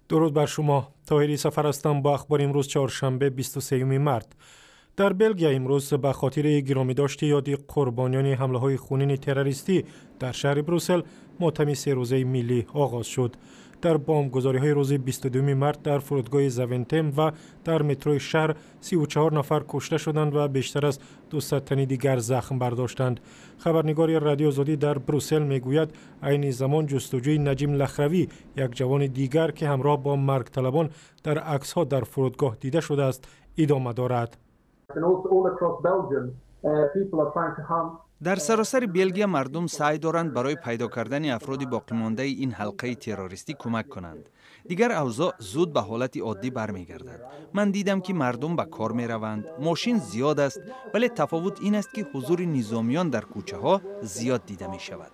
Дуруд бар шумо. Тоҳири Сафар ҳастам бо ахбори имрӯз, чоршанбе, 23 март. Дар Белгия имрӯз ба хотири гиромидошти ёди қурбониёни ҳамлаҳои хунини террористӣ дар шаҳри Брюссел мотами серӯзаи миллӣ оғоз шуд. Дар бомбгузориҳои рӯзи 22 март дар фурудгоҳи Завентем ва дар метрои шаҳр 34 нафар кушта шуданд ва бештар аз 200 тани дигар захм бардоштанд. Хабарнигори Радиои Озодӣ дар Брюссел мегӯяд, айни замон ҷустуҷӯи Наҷим Лахравӣ, як ҷавони дигар, ки ҳамроҳ бо маргталабон дар аксҳо дар фурудгоҳ дида шудааст, идома дорад. Дар саросари Белгия мардум саъй доранд барои пайдо кардани афроди боқимондаи ин ҳалқаи террористӣ кӯмак кунанд. Дигар авзоъ зуд ба ҳолати оддӣ бармегардад. Ман дидам, ки мардум ба кор мераванд, мошин зиёд аст, вале тафовут ин аст, ки ҳузури низомиён дар кӯчаҳо зиёд дида мешавад.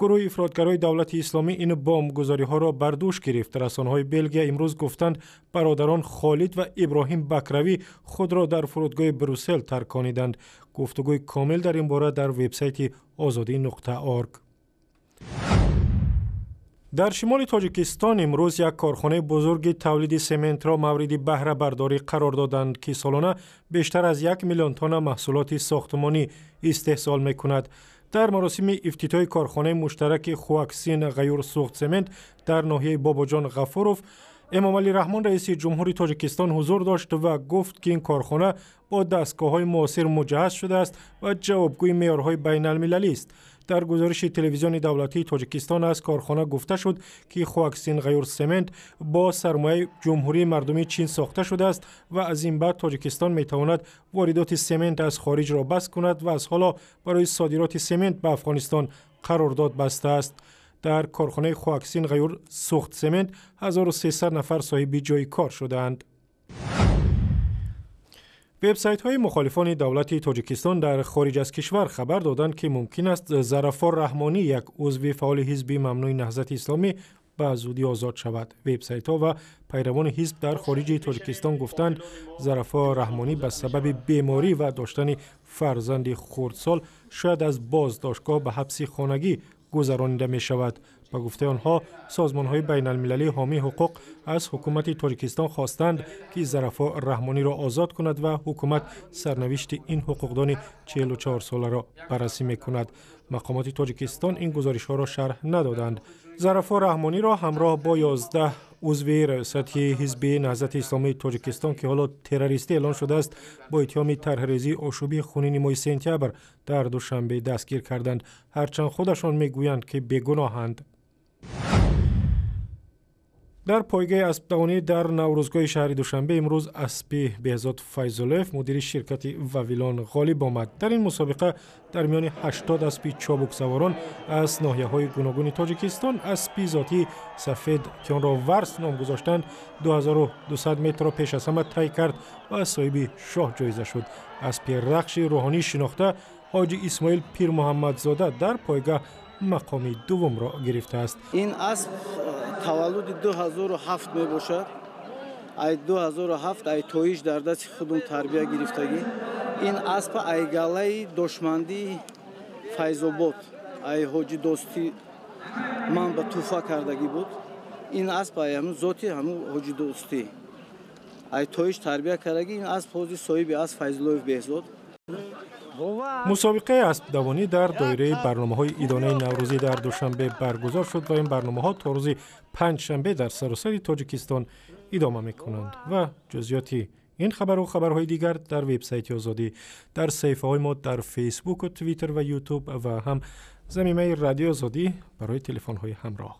Гурӯҳи ифротгарои Давлати Исломӣ ин бомбгузориҳоро бар дӯш гирифт. Расонаҳои Белгия имрӯз гуфтанд, бародарон Холид ва Иброҳим Бакравӣ худро дар фурудгоҳи Брюссел таркониданд. Гуфтугӯи комил дар ин бора дар вебсайти Озодӣ нуқта орг. Дар шимоли Тоҷикистон имрӯз як корхонаи бузурги тавлиди сементро мавриди баҳрабардорӣ қарор доданд, ки солона бештар аз 1 миллион тонна маҳсулоти сохтмонӣ истеҳсол мекунад. Дар маросими ифтитоҳи корхонаи муштараки Хуаксин Ғаюр Суғд Семент дар ноҳияи Бобоҷон Ғафуров Эмомалӣ Раҳмон, раиси ҷумҳури Тоҷикистон, ҳузур дошт ва гуфт, ки ин корхона бо дастгоҳҳои муосир муҷаҳҳаз шудааст ва ҷавобгӯи меъёрҳои байналмилалист. Дар гузориши телевизиони давлатии Тоҷикистон аз корхона гуфта шуд, ки Хуаксин Ғаюр Семент бо сармояи Ҷумҳурии мардумии Чин сохта шудааст ва аз ин баъд Тоҷикистон метавонад воридоти семент аз хориҷро бас кунад ва аз ҳоло барои содироти семент ба Афғонистон қарордод бастааст. Дар корхонаи Хуаксин Ғаюр Суғд Семент 1300 нафар соҳиби ҷои кор шудаанд. Вебсайтҳои мухолифони давлати Тоҷикистон дар хориҷ аз кишвар хабар доданд, ки мумкин аст Зарафор Раҳмонӣ, як узви фаъоли ҳизби мамнӯи Наҳзати Исломӣ, ба зудӣ озод шавад. Вебсайтҳо ва пайравони ҳизб дар хориҷи Тоҷикистон гуфтанд, Зарафор Раҳмонӣ ба сабаби беморӣ ва доштани фарзанди хурдсол шояд аз боздоштгоҳ ба ҳабси хонагӣ гузаронида мешавад. Ба гуфтаи онҳо, созмонҳои байналмилалии ҳомии ҳуқуқ аз ҳукумати Тоҷикистон хостанд, ки Зарафо Раҳмониро озод кунад ва ҳукумат сарнавишти ин ҳуқуқдони 44-соларо баррасӣ мекунад. Мақомоти Тоҷикистон ин гузоришҳоро шарҳ надоданд. Зарафо Раҳмониро ҳамроҳ бо 11 узви раёсати ҳизби Наҳзати Исломии Тоҷикистон, ки ҳоло террористӣ эълон шудааст, бо иттиҳоми тарҳрезии ошӯби хунини моҳи сентябр дар Душанбе дастгир карданд, ҳарчанд худашон мегӯянд, ки бегуноҳанд. Дар пойгаи аспдавонӣ дар Наврӯзгоҳи шаҳри Душанбе имрӯз аспи Беҳзод Файзуллоев, мудири ширкати Вавилон, ғолиб омад. Дар ин мусобиқа дар миёни 80 аспи чобуксаворон аз ноҳияҳои гуногуни Тоҷикистон аспи зотии сафед, ки онро Варс ном гузоштанд, 2200 метрро пеш аз ҳама тай кард ва соҳиби шоҳ ҷоиза шуд. Аспи рақши рӯҳонӣ шинохта Ҳоҷи Исмоил Пирмуҳаммадзода дар пойгаҳ мақоми дуввумро гирифтааст. Ин асп таваллуди 2007 мебошад. Ай 2007 ай тоиш дар дасти худум тарбия гирифтагӣ. Ин асп ай галаи дошмандии Файзобод, ай ҳоҷи дӯстӣ ман ба туҳфа кардагӣ буд. Ин асп ай ҳамун зоти ҳамун ҳоҷи дӯстӣ. Ай тоиш тарбия кардагӣ. Ин асп ҳозир соҳиби асп Файзуллоев Беҳзод. Мусобиқаи аспдавонӣ дар доираи барномаҳои идонаи наврӯзӣ дар Душанбе баргузор шуд ва ин барномаҳо то рӯзи панҷшанбе дар саросари Тоҷикистон идома мекунанд. Ва ҷузъиёти ин хабару хабарҳои дигар дар вебсайти Озодӣ, дар саҳифаҳои мо дар Фейсбуку Твиттер ва Ютуб ва ҳам замимаи Радиои Озодӣ барои телефонҳои ҳамроҳ.